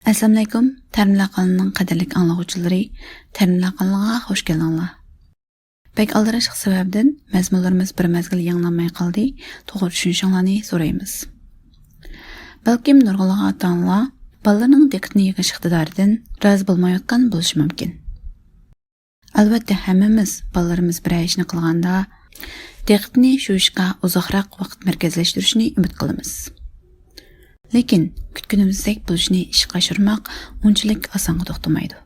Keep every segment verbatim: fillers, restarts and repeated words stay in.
ئەسسالامۇئەلەيكۇم، تەرمىلەر قانىلىنىڭ قەدىرلىك ئاڭلىغۇچىلىرى، تەرمىلەر قانىلىغا خوش كەلدىڭلار. بەك ئالدىراشلىق سەۋەبىدىن مەزمۇنلىرىمىز بىر مەزگىل ياڭلانماي قالدى، توغرا چۈشىنىشىڭلارنى سورايمىز. بەلكىم نۇرغۇنلىغان ئاتا-ئانىلار بالىلىرىنىڭ دىققىتىنى يىغىش ئىقتىدارىدىن رازى بولمايۋاتقان بولۇشى مۇمكىن. ئەلۋەتتە، ھەممىمىز بالىلىرىمىز بىرەر ئىشنى قىلغاندا، دىققىتىنى شۇ ئىشقا ئۇزاقراق ۋاقىت مەركەزلەشتۈرۈشىنى ئۈمىد قىلىمىز. لېكىن كۈتكىنىمىزدەك بولۇشىنى ئىشقا ئاشۇرماق ئۇنچىلىك ئاسانغا توختىمايدۇ.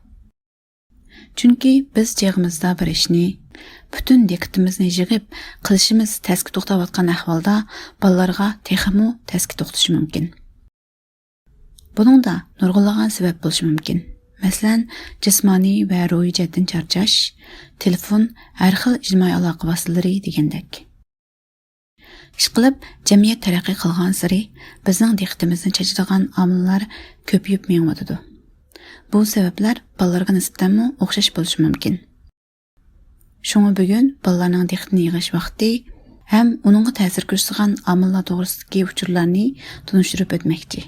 چۈنكى بىز چېغىمىزدا بىر ئىشنى پۈتۈن دىققىتىمىزنى يىغىپ قىلىشىمىز تەسكە توختاۋاتقان ئەھۋالدا، بالىلارغا تېخىمۇ تەسكە توختىشى مۇمكىن. بۇنىڭدا نۇرغۇنلىغان سەۋەب بولۇشى مۇمكىن. مەسىلەن، جىسمانىي ۋە روھىي جەھەتتىن چارچاش، تېلېفون، ھەر خىل ئىجتىمائىي ئالاقە ۋاسىتىلىرى دېگەندەك. ئىشقىلىپ، جەمئىيەت تەرەققىي قىلغانسېرى بىزنىڭ دىققىتىمىزنى چېچىدىغان ئامىللار كۆپىيىپ مېڭىۋاتىدۇ. بۇ سەۋەبلەر بالىلارغا نىسبەتەنمۇ ئوخشاش بولۇشى مۇمكىن. شۇڭا بۈگۈن بالىلارنىڭ دىققىتىنى يىغىش ۋاقتى ھەم ئۇنىڭغا تەسىر كۆرسىتىدىغان ئامىللار توغرىسىدىكى ئۇچۇرلارنى تونۇشتۇرۇپ ئۆتمەكچى.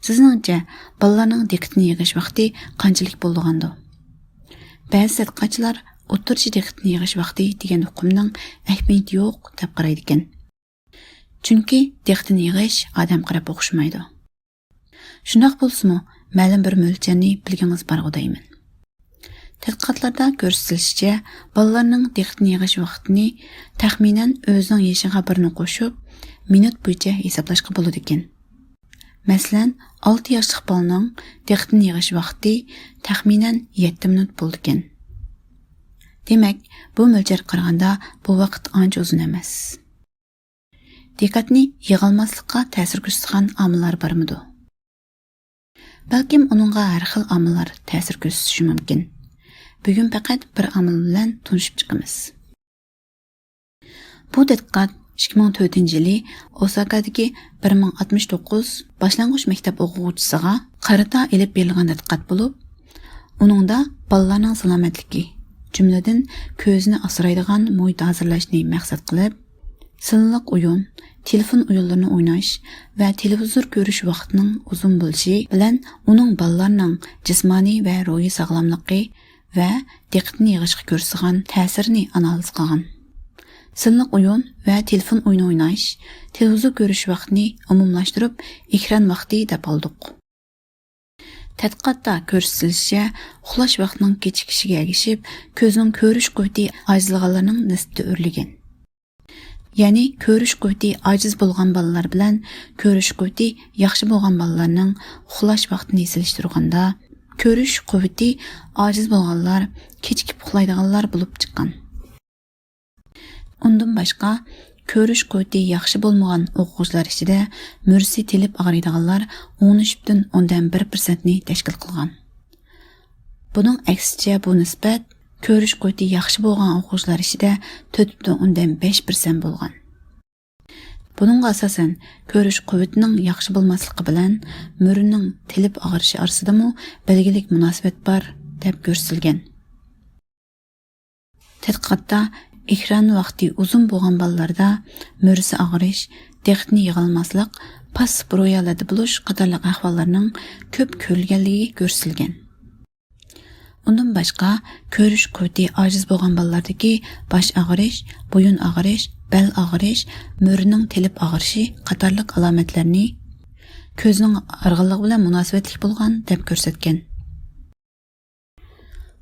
سىزنىڭچە، بالىلارنىڭ دىققىتىنى يىغىش ۋاقتى قانچىلىك بولىدىغاندۇ؟ بەزى تەتقىقاتچىلار ئوتتۇرىچە دىققىتىنى يىغىش ۋاقتى دېگەن ئۇقۇمنىڭ ئەھمىيىتى يوق دەپ قارايدىكەن. چۈنكى دىققىتىنى يىغىش ئادەمگە قاراپ ئوخشىمايدۇ. شۇنداق بولسىمۇ، مەلۇم بىر مۆلچەرنى بىلگىڭىز بارغۇ دەيمەن. تەتقىقاتلاردا كۆرسىتىلىشىچە، بالىلارنىڭ دىققىتىنى يىغىش ۋاقتىنى تەخمىنەن ئۆزىنىڭ يېشىغا بىرنى قوشۇپ، مىنۇت بويىچە ھېسابلاشقا بولىدىكەن. مەسىلەن، ئالتە ياشلىق بالىنىڭ دىققىتىنى يىغىش ۋاقتى تەخمىنەن يەتتە مىنۇت بولىدىكەن. دېمەك، بۇ مۆلچەرگە قارىغاندا بۇ ۋاقىت ئانچە ئۇزۇن ئەمەس. دىققەتنى يىغالماسلىققا تەسىر كۆرسىتىدىغان ئامىللار بارمىدۇ؟ بەلكىم ئۇنىڭغا ھەر خىل ئامىللار تەسىر كۆرسىتىشى مۇمكىن. بۈگۈن پەقەت بىر ئامىل بىلەن تونۇشۇپ چىقىمىز. بۇ تەتقىقات ئىككى مىڭ تۆتىنچى يىلى ئوساكادىكى بىر مىڭ ئاتمىش توققۇز باشلانغۇچ مەكتەپ ئوقۇغۇچىسىغا قارىتا ئېلىپ بېرىلغان تەتقىقات بولۇپ، ئۇنىڭدا بالىلارنىڭ سالامەتلىكى، جۈملىدىن كۆزىنى ئاسرايدىغان مۇھىت ھازىرلاشنى مەقسەت قىلىپ، سىنلىق ئويۇن، تېلېفون ئويۇنلىرىنى ئويناش ۋە تېلېۋىزور كۆرۈش ۋاقتىنىڭ ئۇزۇن بولۇشى بىلەن ئۇنىڭ بالىلارنىڭ جىسمانىي ۋە روھىي ساغلاملىقى ۋە دىققىتىنى يىغىشقا كۆرسىتىدىغان تەسىرىنى ئانالىز قىلغان. سىنلىق ئويۇن ۋە تېلېفون ئويۇنى ئويناش، تېلېۋىزور كۆرۈش ۋاقتىنى ئومۇملاشتۇرۇپ، ئېكران ۋاقتى دەپ ئالدۇق. تەتقىقاتتا كۆرسىتىلىشىچە، ئۇخلاش ۋاقتىنىڭ كېچىكىشىگە ئەگىشىپ، كۆزنىڭ كۆرۈش قۇۋۋىتى ئاجىزلىغانلارنىڭ نىسبىتى ئۆرلىگەن. يەنى كۆرۈش قۇۋۋىتى ئاجىز بولغان بالىلار بىلەن كۆرۈش قۇۋۋىتى ياخشى بولغان بالىلارنىڭ ئۇخلاش ۋاقتىنى سېلىشتۇرغاندا، كۆرۈش قۇۋۋىتى ئاجىز بولغانلار كېچىكىپ ئۇخلايدىغانلار بولۇپ چىققان. ئۇندىن باشقا، كۆرۈش قۇۋۋىتى ياخشى بولمىغان ئوقۇغۇچىلار ئىچىدە مۈرىسى تېلىپ ئاغرىيدىغانلار ئون ئۈچ پۈتۈن ئوندىن بىر پىرسەنتنى تەشكىل قىلغان. بۇنىڭ ئەكسىچە، بۇ نىسبەت كۆرۈش قۇۋۋىتى ياخشى بولغان ئوقۇغۇچىلار ئىچىدە تۆت پۈتۈن ئوندىن بەش پىرسەنت بولغان. بۇنىڭغا ئاساسەن، كۆرۈش قۇۋۋىتىنىڭ ياخشى بولماسلىقى بىلەن مۈرىنىڭ تېلىپ ئاغرىشى ئارىسىدىمۇ بەلگىلىك مۇناسىۋەت بار، دەپ كۆرسىتىلگەن. تەتقىقاتتا ئېكران ۋاقتى ئۇزۇن بولغان بالىلاردا مۈرىسى ئاغرىش، دىققىتىنى يىغالماسلىق، پاسسىپ روھىي ھالەتتە بولۇش قاتارلىق ئەھۋاللارنىڭ كۆپ كۆرۈلگەنلىكى كۆرسىتىلگەن. ئۇندىن باشقا، كۆرۈش قۇۋۋىتى ئاجىز بولغان بالىلاردىكى باش ئاغرىش، بويۇن ئاغرىش، بەل ئاغرىش، مۈرىنىڭ تېلىپ ئاغرىشى قاتارلىق ئالامەتلەرنى كۆزنىڭ ھارغىنلىقى بىلەن مۇناسىۋەتلىك بولغان، دەپ كۆرسەتكەن.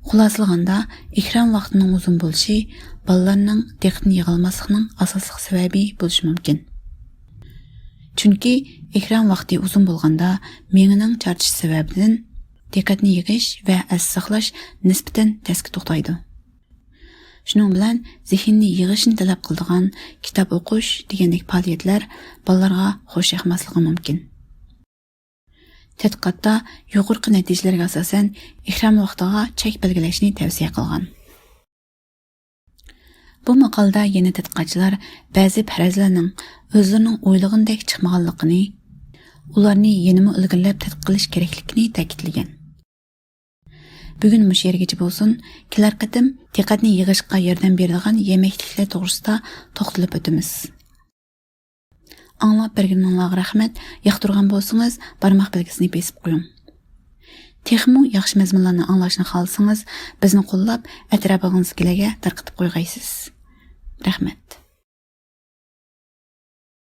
خۇلاسىلىغاندا، ئېكران ۋاقتىنىڭ ئۇزۇن بولۇشى بالىلارنىڭ دىققىتىنى يىغالماسلىقىنىڭ ئاساسلىق سەۋەبى بولۇشى مۇمكىن. چۈنكى ئېكران ۋاقتى ئۇزۇن بولغاندا، مېڭىنىڭ چارچىشى سەۋەبىدىن دىققەتنى يىغىش ۋە ئەستە ساقلاش نىسبەتەن تەسكە توختايدۇ. شۇنىڭ بىلەن زېھىننى يىغىشنى تەلەپ قىلىدىغان كىتاب ئوقۇش دېگەندەك پائالىيەتلەر بالىلارغا خوش ياقماسلىقى مۇمكىن. تەتقىقاتتا يۇقىرىقى نەتىجىلەرگە ئاساسەن، ئېكران ۋاقتىغا چەك بەلگىلەشنى تەۋسىيە قىلغان. بۇ ماقالىدە يەنە تەتقىقاتچىلار بەزى پەرەزلەرنىڭ ئۆزلىرىنىڭ ئويلىغىنىدەك چىقمىغانلىقىنى، ئۇلارنى يەنىمۇ ئىلگىرىلەپ تەتقىق قىلىش كېرەكلىكىنى تەكىتلىگەن. بۈگۈن مۇشۇ يەرگىچە بولسۇن، كېلەر قېتىم دىققەتنى يىغىشقا ياردەم بېرىدىغان يېمەكلىكلەر توغرىسىدا توختىلىپ ئۆتىمىز. ئاڭلاپ بەرگىنىڭلارغا رەھمەت. ياقتۇرغان بولسىڭىز، بارماق بەلگىسىنى بېسىپ قويۇڭ. تېخىمۇ ياخشى مەزمۇنلارنى ئاڭلاشنى خالىسىڭىز، بىزنى قوللاپ، ئەتراپىڭىزدىكىلەرگە تارقىتىپ قويغايسىز. رەھمەت.